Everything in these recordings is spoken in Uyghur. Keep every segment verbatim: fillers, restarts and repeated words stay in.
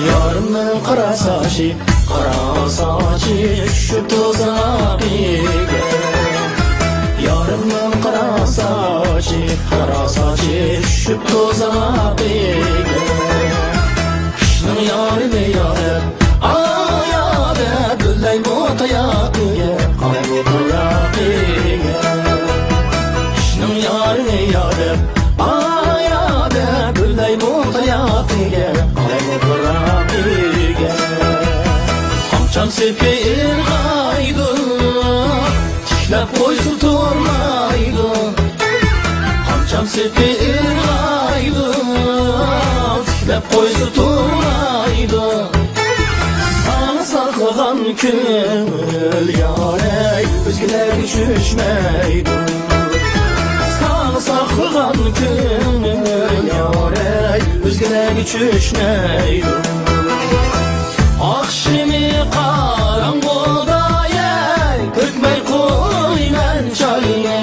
يارىمنىڭ قارا ساچى، قارا ساچى چۈشۈپ تۇزاقىگە. يارىمنىڭ قارا ساچى، قارا ساچى چۈشۈپ تۇزاقىگە. كىشىنىڭ يارىنى يا دەپ، ئايا دەپ، بىلەيمۇ تاياقىگە، قالايمۇ تاياقىگە. كىشىنىڭ يارىنى يا دەپ، ئايا دەپ، بىلەيمۇ تاياقىگە، قالايمۇ تاياقىگە. قامچام سېپى ئىرغايدۇ، تىكلەپ قويسا تۇرمايدۇ. قامچام سېپى ئىرغايدۇ، تىكلەپ قويسا تۇرمايدۇ. ساڭا ساقلىغان كۆڭۈل يارەي، ئۆزگىلەرگە چۈشمەيدۇ. ساڭا ساقلىغان كۆڭۈل يارەي، ئۆزگىلەرگە چۈشمەيدۇ. ئاخشىمى قاراڭغۇدا يەي، تۆكمەي قويىمەن چاينى.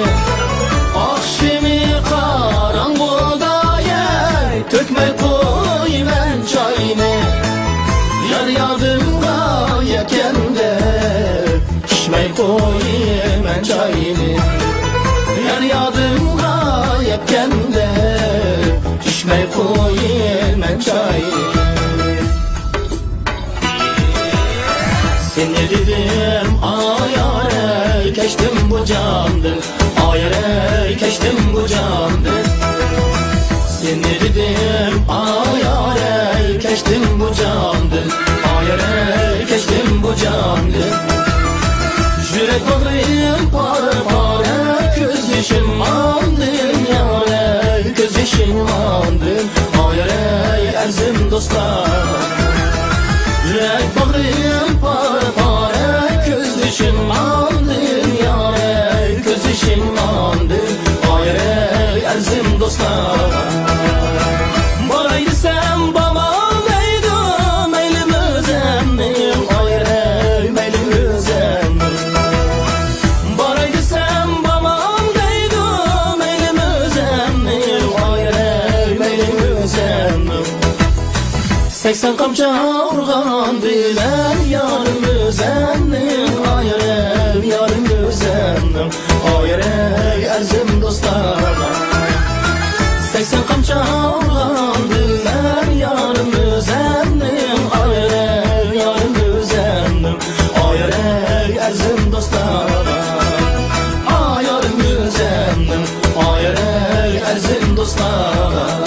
ئاخشىمى قاراڭغۇدا يەي، تۆكمەي قويىمەن چاينى. يار يادىمغا يەتكەندە، ئىچمەي قويىمەن چاينى. يار يادىمغا يەتكەندە، ئىچمەي قويىمەن چاينى. سېنى دېدىم، ئايارەي، كەچتىم بۇ جاندىن، ئايارەي، كەچتىم بۇ جاندىن. سېنى دېدىم، ئايارەي، كەچتىم بۇ جاندىن، ئايارەي، كەچتىم بۇ جاندىن. يۈرەك باغرىم پارە-پارە، كۆز يېشىم ماندىن، يارەي، كۆز يېشىم ماندىن. ئايرەي ئەزىم دوستلار، يۈرەك باغرىم پارە-پارە، كۆز يېشىم ماندىن، يارەي، كۆز يېشىم ماندىن. ئايرەي ئەزىم دوستلار، باراي دېسەم بارمايدۇ، مەيلىم ئۆزەمنىڭ، ئايرەي مەيلىم ئۆزەمنىڭ. باراي دېسەم بارماڭ دەيدۇ، مەيلىم ئۆزەمنىڭ، ئايرەي مەيلىم ئۆزەمنىڭ. سەكسەن قامچا ئۇرغان بىلەن يارىم ئۆزەمنىڭ، ئايرەي يارىم ئۆزەمنىڭ، ئايرەي ئەزىم دوستلارغا. سەكسەن قامچا ئۇرغان بىلەن يارىم ئۆزەمنىڭ، ئايرەي يارىم ئۆزەمنىڭ. ئايرەي ئەزىم دوستلارغا، ئايرىم ئۆزەمنىڭ، ئايرەي ئەزىم دوستلارغا.